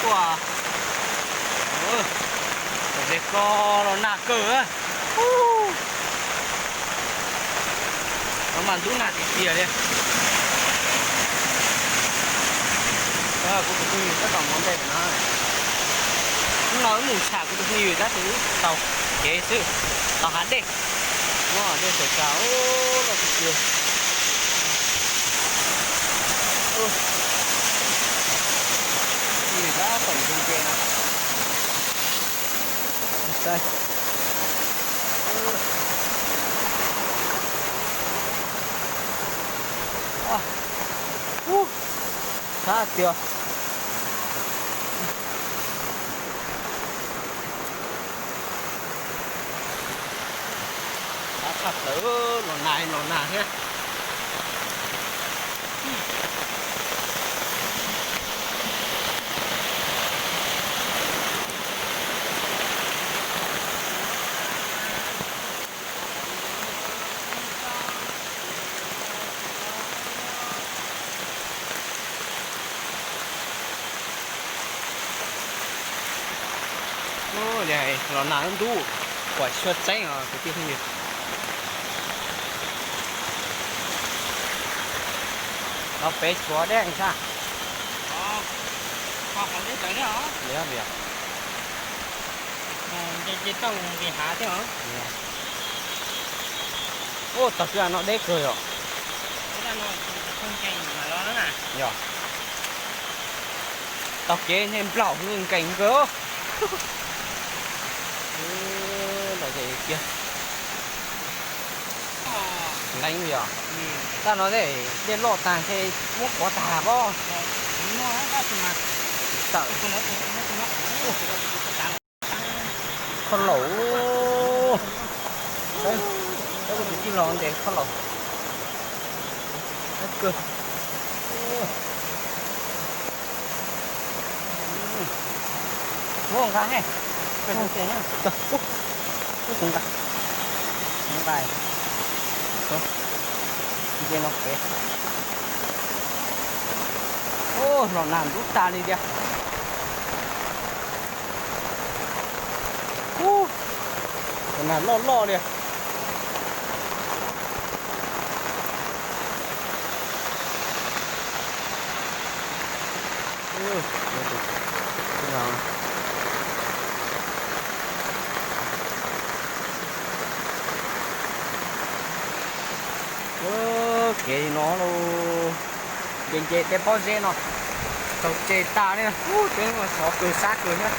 Ua, ua, zes ko los nag kawg. Los mas ntub nag tiag tiag li. Kuv tus phooj ywg tab tom mus ntej no. Hnub no wb mus tsham kuv tus phooj ywg tab sis wb tau kev xwb, tau hav dej. Muab dej xaws tsa loj tiag tiag. Tab tom ntse ntse no. Ub, sab tiag. Sab tshaj plaws, los nag los nag thiab. Los nag ntub, kuam xyuas tseeb os kwv tij phooj ywg. Los pem tshuav dej sab. Ub, tag kis no deb kawg yom. Yog. Taug kev nej nplaum nkees kawg. Los ces kiag. Leeb yog. Tag no dej loj tag ntshe muab kuav tag pob. Tawm. Khoj laum. Peb kuv tus tij laug ntes khoj laum. Muab nqa he. Nqa, nqa. Nce no pem. Ub, los nag ntub tas li tiag. Ub, los nag loj loj li. Kev no los nce nce tej pob zeb no, taug tsev tas li, cov sov kawg sab kawg thiab.